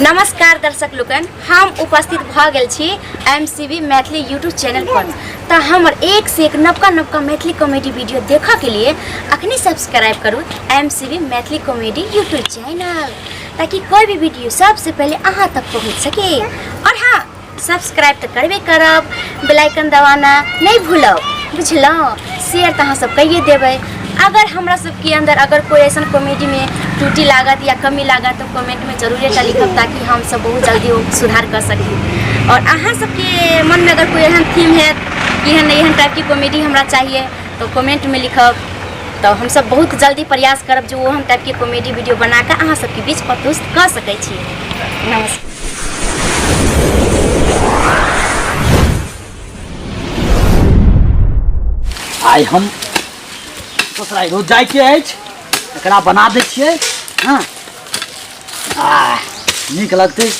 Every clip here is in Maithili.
नमस्कार दर्शक लोकन, हम उपस्थित भऽ गेल छी M C B Maithili YouTube channel पर। तऽ हमर एक से एक नवका नवका मैथिली कॉमेडी वीडियो देखऽ के लिए अखनी सब्सक्राइब करू M C B Maithili comedy YouTube channel, ताकि कोई भी वीडियो सबसे पहले अहाँ तक पहुँच सके। और हाँ, सब्सक्राइब तऽ करबे करब, बेल आइकन दबाना नहीं भूलब, बुझलहुँ? शेयर तऽ अहाँ सब कहिए देबै। अगर हमरा सबके अंदर अगर कोई ऐसा कॉमेडी में त्रुटि लागत या कमी लागत तो कमेंट में जरूर एकटा लिखब, ताकि हम सब बहुत जल्दी वो सुधार कर सकी। और अहाँ सबके मन में अगर कोई एहन थीम है कि एहन एहन टाइप की कॉमेडी हमरा चाहिए तो कमेंट में लिखब, तो हम सब बहुत जल्दी प्रयास करब जो ओहन टाइप के कॉमेडी वीडियो बनाकर अहाँ सबके बीच प्रस्तुत कर सकै छी। नमस्कार। आइ हम ससुराल रोज जाइके अछि, एकरा बना दै छियै। हँ, आ नीक लगतै।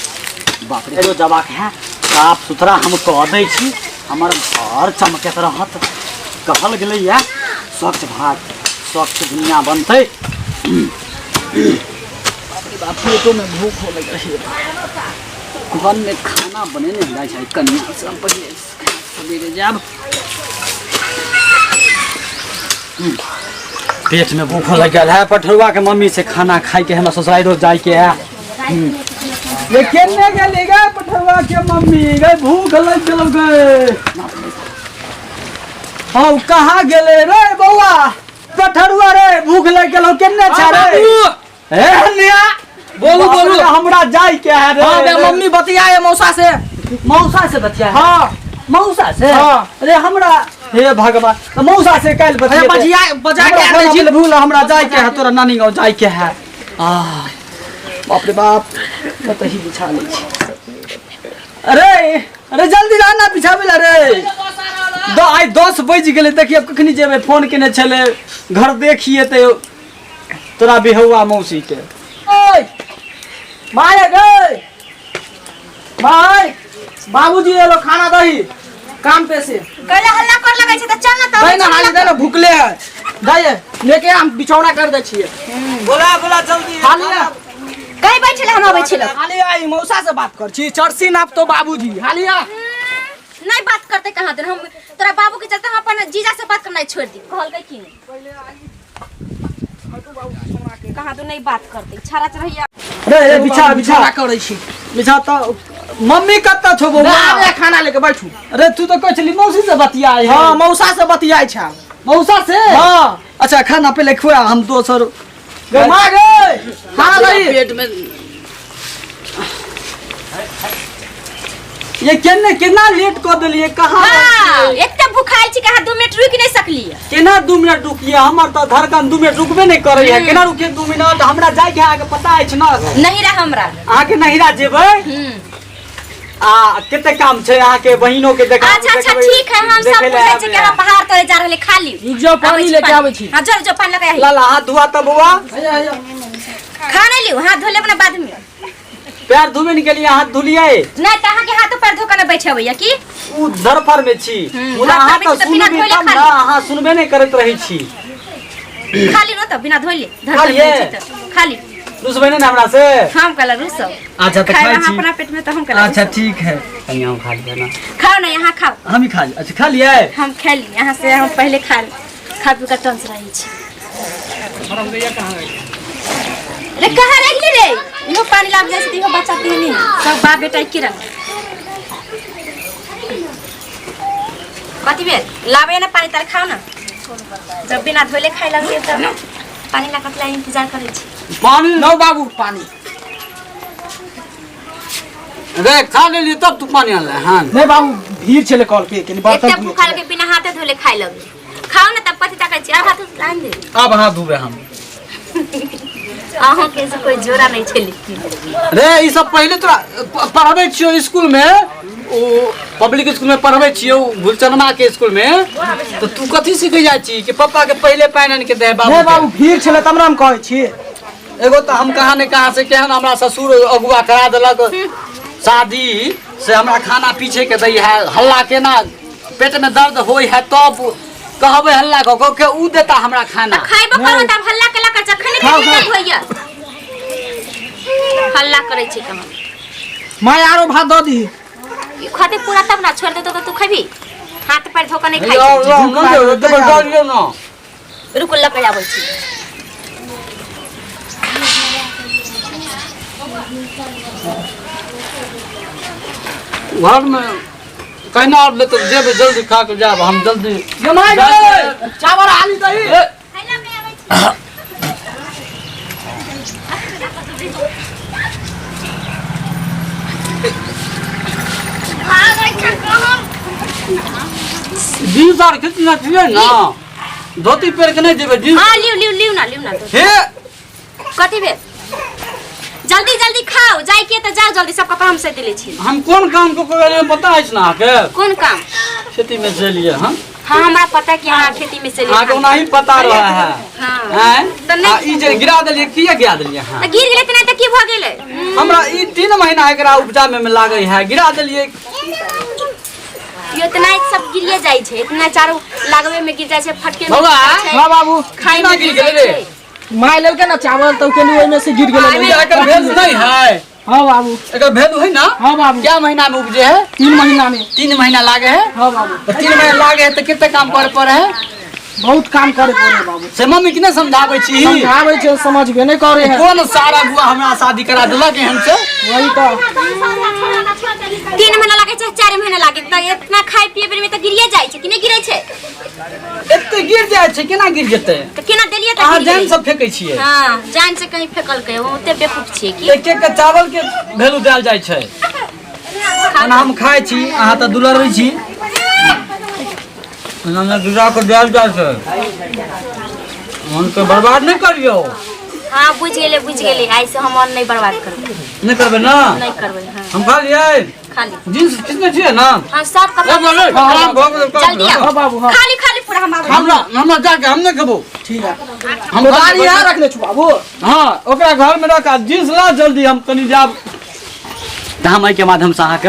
बाप रे, रोज जबाक है, साफ सुथरा हम कऽ दै छी, हमर घर चमकैत रहत। कहल गेलैए स्वच्छ भारत स्वच्छ दुनिया बनतै। बाप रे बाप, पेटोमे भूख हो लगल है। घरमे खाना बनेने जाइ छै कनिया से। हम पहिले सवेरे जायब, पेट में भूख लग गया है। पठरुआ के मम्मी से खाना खाई के हमरा ससुराल रोज जाए के है। ये केने गेली गे पठरुआ के मम्मी? गे भूख लग गेल गे। हौ, कहाँ गेले रे बौआ पठरुआ रे? भूख लग गेल, केने छ रे? हे निया, बोलू बोलू। हमरा जाय के है रे। हाँ बे, मम्मी बतियाए मौसा से। मौसा से बतिया? हाँ। मौसा से? हाँ। अरे हमरा, हे भगवान, तऽ मौसा से काल्हि अरे बतियेतै। बजिया बजा के हमरा आनै छी। खाना भूल, हमरा जाय के है, तोरा नानी गाँव जाय के है। आह बाप रे बाप, कतही बिछा लै छी। अरे अरे, जल्दी रह ना बिछाबै ला रे। आइ 10 बजि गेलै, देखिए आब कखनी जेबै। फोन केने छलै, घर देखिए तऽ तोरा बिहौआ मौसी के। ओए माय गे माय, बाबूजी एलो, खाना दही काम पे से। कैला हल्ला कर लगै छै? तऽ चल ना तऽ। दही ना हाली, दे ना, भूखले है, दही लेके हम बिछौना कर दे छिए। बोला बोला जल्दी। हाली ना। कहीं बैठल, हम अबै छिलो। हाली आई, मौसा से बात कर छी, चरसी नाप तो बाबूजी, हाली आ। नहीं बात करते कहाँ दिन हम तोरा बाबू के चलते हम अपन जीजा से बात करना छोड़ दी। कहलकै की नहीं कहाँ तो नहीं बात करते छाड़ा चढ़ैया। रे रे, बिछा बिछा। करै छी। बिछा तऽ। मम्मी कतऽ छौ बौआ? आबे खाना लेके बैठू। अरे तू तऽ कहै छली मौसी से बतियाए है। हाँ, मौसा से बतियाइ छै। मौसा से? हाँ। अच्छा, खाना पहिले खुआ, हम दोसर गे माँ गे, खाना दही। पेट में ये केने केना लेट कऽ देलियै कहाँ? हाँ, एते भूखाइल छी कि अहाँ 2 मिनट रुकि नहीं सकलियै। केना 2 मिनट रुकिए? हमर तऽ धड़कन 2 मिनट रुकबे नहि करै है। केना रुकिए 2 मिनट? हमरा जाइके है, अहाँके पता अछि ने? नहीं रहा हमरा। अहाँके नहिरा जेबै आ कते काम छै अहाँके बहिनो के देखा। अच्छा अच्छा, ठीक है, हम सब बुझै छी कि अहाँ पहाड़ तोड़े जा रहले। खाली रुक जाओ, पानी लेके आबै छी। हां, जल जो पानी लगा। लाला, हाथ धुआ तऽ बौआ। खा नहीं लियो, हाथ धो लेब ना बाद में। पैर धोबे नहीं केलिए, हाथ धुलिए। नहीं तऽ अहाँके हाथ पैर धो के ने बैठेबै की? उ धरफर में छी। मुदा धरफर अहाँ में तऽ छी तऽ बिना सुनबे धोले तब खा ने। ली। अहाँ सुनबे नहि करैत रहै छी। खाली नो तऽ बिना धोले धर खा लिए? खाली। रुसबै नहि ने हमरा से? हम कहला रुसब? अच्छा, तऽ खाए खाइ अहाँ छी। अपना पेट में तऽ हम कहला अच्छा रुसब? ठीक है, कनि अहूँ खा लिअ ना। खाओ ना, यहाँ खाओ। हम ही खा लिअ। अच्छा, खा लियै। हम खा ली यहाँ से, हम पहले खा खा पी कर टंस रही छी। रे कहाँ रह गेली रे? इहो पानी लाब जाइ छै, इहो बच्चा तीनी सब बाप बेटा एके रंग। कथी भेल? लाबे ना पानी तार, खाओ ना। जब बिना धोले खाइ लगलियै तब पानी ला कथी ला इंतजार करै छी? पानी लो बाबू पानी। रे, खा लेलियै तब तू पानी आनले हन? नहीं बाबू, भीड़ छले कॉल पे, कनी बर्तन एते धुए भूखा छलै। लगे बिना हाथे धोले खाइ लगली। खाओ ना तब, कथी ताकै छी? आब हाथ आनि दे। आब हाथ धोबे हम। अहूँ के से कोई जोड़ा नहीं छै लिखी। रे, ई सब पहिले तोरा पढ़बै छियौ स्कूल में, ओ पब्लिक स्कूल में पढ़बै छियौ, गुलचनमा के स्कूल में, तऽ तू कथी सीखे जाइ छी कि पप्पा के पहिले पानि आनि के दे बाबू नहीं के? बाबू, भीड़ छले तब ने हम कहै छी। एगो तऽ हम कहाँ ने कहाँ से केहन हमरा ससुर अगुआ करा देलक शादी से, हमरा खाना पीछे के दै है। हल्ला केना, पेट में दर्द होइ है तब कहबै हल्ला कऽ कऽ के ऊ देता हमरा खाना। खाइबो करू तब हल्ला केला कर जखन खाओ, के खाओ। होइया। हल्ला करै छै कहाँ। माय आरो भात दऽ दी। ई खाते पूरा तब ना, छोड़ देतो तो तू खेबी? हाथ पैर धो के नहीं खाई लाओ छै। लाओ न देबै, एते बड़ दऽ दियौ न। रुक, लऽ के आबै छी। घरमे कहिना आर लेते जेबै, जल्दी खा के जायब हम जल्दी। ये माय गे, चावल हाली दही। ए, जींस आर खींचने छियै ने, धोती पहिर के नहि जेबै जींस। हाँ, लिउ लिउ लिउ ना, लिउ ना तो। हे। कथी भेल? जल्दी जल्दी खाओ, जाय के तऽ जाओ जल्दी, सब कपड़ा हम सैत देले छी। हम कोन काम कऽ के एलियै पता अछि ने अहाँके? कोन काम? खेती में चलिए हम। हाँ, हमरा पता कि अहाँ खेती में चलिए। अहाँके ओनाही पता रहे है। हाँ। आँय? तऽ नहि- आ ई जे गिरा देलियै, किया गिरा देलियै अहाँ? तऽ गिर गेलै तऽ नहि तऽ की भऽ गेलै? हमरा ई 3 महीना एकरा उपजा में लागै है, गिरा देलियै। यो इतना सब गिरिए जाइ छै, इतना चारू लागबे में गिर जाइ छै, फटके में बौआ, गिर जाइ छै, हाँ बाबू। खाय केना में गिर गिर जाइ गेलै रे? छै। माय लेलकै ना चावल तऽ केलू ओहिमे से गिर गेलै। पूजा एकर भेल नहीं है। हाँ बाबू। एकर भेल है ना? हाँ बाबू। क्या महीना में उपजे है? 3 महीना में। 3 महीना लागे है? हाँ बाबू। तो 3 महीना लागे है तो कितने काम करे पड़े है? बहुत काम करे पड़े है बाबू। से मम्मी के नहीं समझाबै छी? समझाबै छै, समझबे नहि करे है। कोन सारा बुआ हमरा शादी करा देलक एहन से? वही तऽ। 3 महीना लागे छै, 4 महीना लागे, तऽ इतना खाय पिए बेर में तऽ गिरिए जाइ छै कि नहि गिरै छै? एते गिर जाइ छै, केना गिर जेतै? तऽ केना देलियै तऽ अहाँ गिर जान गेलै? सब फेकै छियै। हाँ, जान से कहीं फेकलकै, ओ ओते बेवकूफ छियै की? एक एक के चावल के वैल्यू देल जाइ छै। ओना हम खाइ छी, अहाँ तऽ दुलरबै छी। एना ने गिरा के देल जाइ छै, मनके बर्बाद नहि करियौ। हाँ, बुझि गेलै, बुझि गेलै। आइ से हम और नहि बर्बाद करबै। नहि करबै ने? नहि करबै, हाँ। हम खा लियै। खाली। जींस खींचने छियै ने? हाँ, सब कपड़ा। ए, बोले, हाँ, भऽ गेलै, कऽ जल्दी आओ। हाँ बाबू, हाँ। खाली खाली पूरा हम आबै। हमरा हमरा जाके हम नहि खेबो। ठीक है। हम कोदारी यहाँ रखने छु बाबू। हाँ, ओकरा घर में रख आ जींस ला जल्दी, हम कनि जाब। तऽ हम एहिके माध्यमसँ अहाँके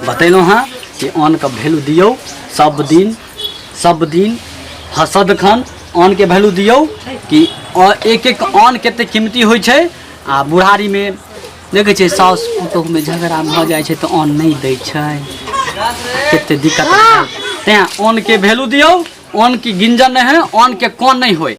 बतेलहुँ हँ कि अन्नके वैल्यू दियौ सब दिन, सब दिन ह सदिखन अन्नके वैल्यू दियौ कि एक एक अन्न कतेक कीमती होइ छै। आ बुढ़ारीमे देखै छियै साउस पुतोहुमे झगड़ा भऽ जाइ छै तऽ अन्न नहि दै छै, कतेक दिक्कत होइ छै। तेँ अन्नके वैल्यू दियौ। अन्नके गिंजन नहि होइ, अन्नके कौन नहि होइ।